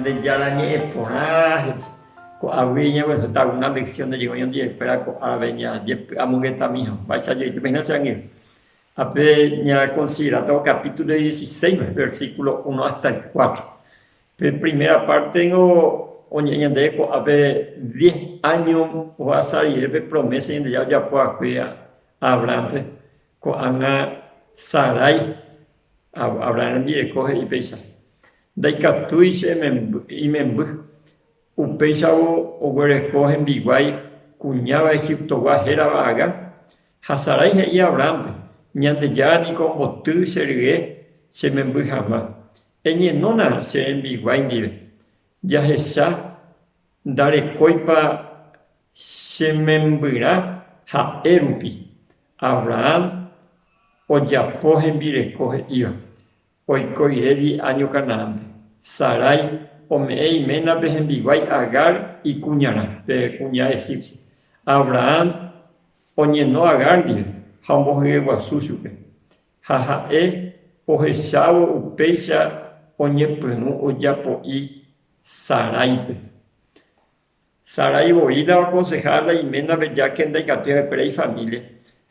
Ñandejára ñe'ẽ porã he'i. Ko'águi ñaguenohẽta alguna lección de llegó ñandivekuéra ko árape ñajepy'amongetami hag̃uáicha joitépe hína che angirũ. Ápe ñakonsideráta ko capítulo 16, versículo 1 hasta el 4. Pe primera parte ningo oñe'ẽ ñandéve ko'ápe diez áño ohasa rire pe promesa Ñandejára ojapo va'ekue Abrahánpe. Ko'ág̃a Sarái, Abrahán rembireko he'i péicha, Ndaikatúi che imemby. Upéichavo oguereko hembiguái kuñáva Egiptogua hérava Agar. Ha Sarái he'i Abrahánpe, Ñandejára niko omboty che rye che memby hag̃ua. Eñenóna che rembiguái ndive, jahecha ndarekóipa che membyrã ha'e rupi. Abraham ojapo hembireko he'íva, oiko rire di áño Canaánpe. Sarái ome'ẽ iménape hembiguái Agar ikuñarã, pe kuña egipcia. Abraham oñeno Agar ndive ha ombohyeguasu chupe. Ha ha'e ohechávo upéicha oñepyrũ ojapo'i Saráipe. Sarái voi la oakonseha la iménape ja ke ndaikatúi ha'ekuéra ifamília.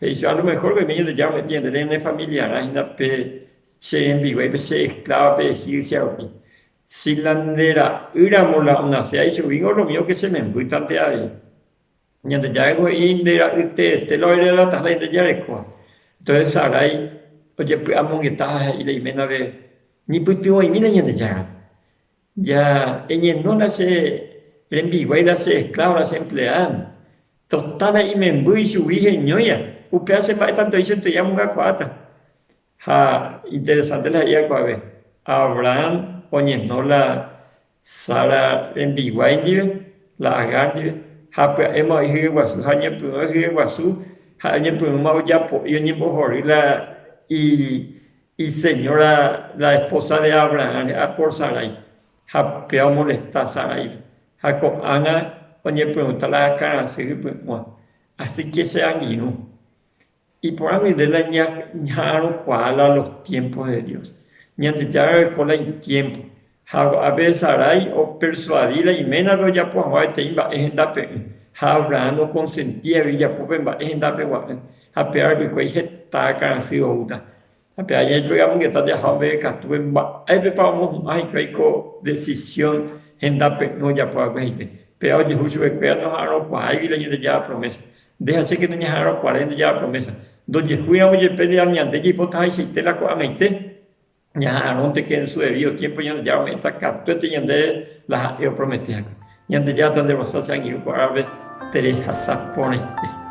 He'i chupe, A lo mejor oime Ñandejára ome'ẽta ñandéve ñane familiarã hína pe che rembiguái, pe che eskláva, pe egipcia rupi. Si la nde ra'ýramo la onaséva ichugui, lo mío ke che membýtante avei. Ñandejára ningo he'i nde ra'y teete la oheredataha la ñandejarekóva. Entonces Sarái ojepy'amongeta ha he'i la iménape, Ñepytyvõ'imína Ñandejárape. Ja eñeno la che rembiguái, la che esclavo, la che empleada. Total la imemby ichugui heñóiva, upéva che mba'e tanto chentei amongakuaáta. Ha interesante la he'íva ko'ápe, Abraham oñeno la Sara rembiguái ndive, la Agar ndive, ha pya'éma oĩ hyeguasu, ha oñepyrũ hyeguasu, ha'e oñepyrũma ojapo'i oñembohory la iseñóra, la esposa de Abraham rehe, por Sarái, ha péva omolesta Saráipe. Ha ko'ág̃a oñepyrũta la akãrasy hypy'ũva. Así ke che angirũ. Iporã guive la ñaha'arõkuaa la los tiempos de Dios. Ñandejára oiko la itiémpo. Ha ko'ápe Sarái opersuadi la iménape ojapo hag̃ua peteĩ mba'e hendape'ỹ, ha Abrahán okonsenti avei ojapo pe mba'e hendapegua'ỹ, ha péva hikuái heta akãrasy oúta. Ha pe aña ipy'amongeta jaha ombeguekatúpe mba'épepa omohu'ã hikuái ko desisión hendape'ỹ ojapo va'ekue hikuái. Péva ojehu chupekuéra noha'arõkuaáigui la Ñandejára promésa. Nde ha chéke nañaha'arõkuaái Ñandejára promésa. Ndojehúiramo jepe ñande jaipotahaichaite la ko'ag̃aite, ñaha'arõnte que en su debido tiempo Ñandejára ome'ẽta katuete ñandéve la ha'e opromete hague. Ñandejára tandeguasa che angirũ ko árape terehasa porãite.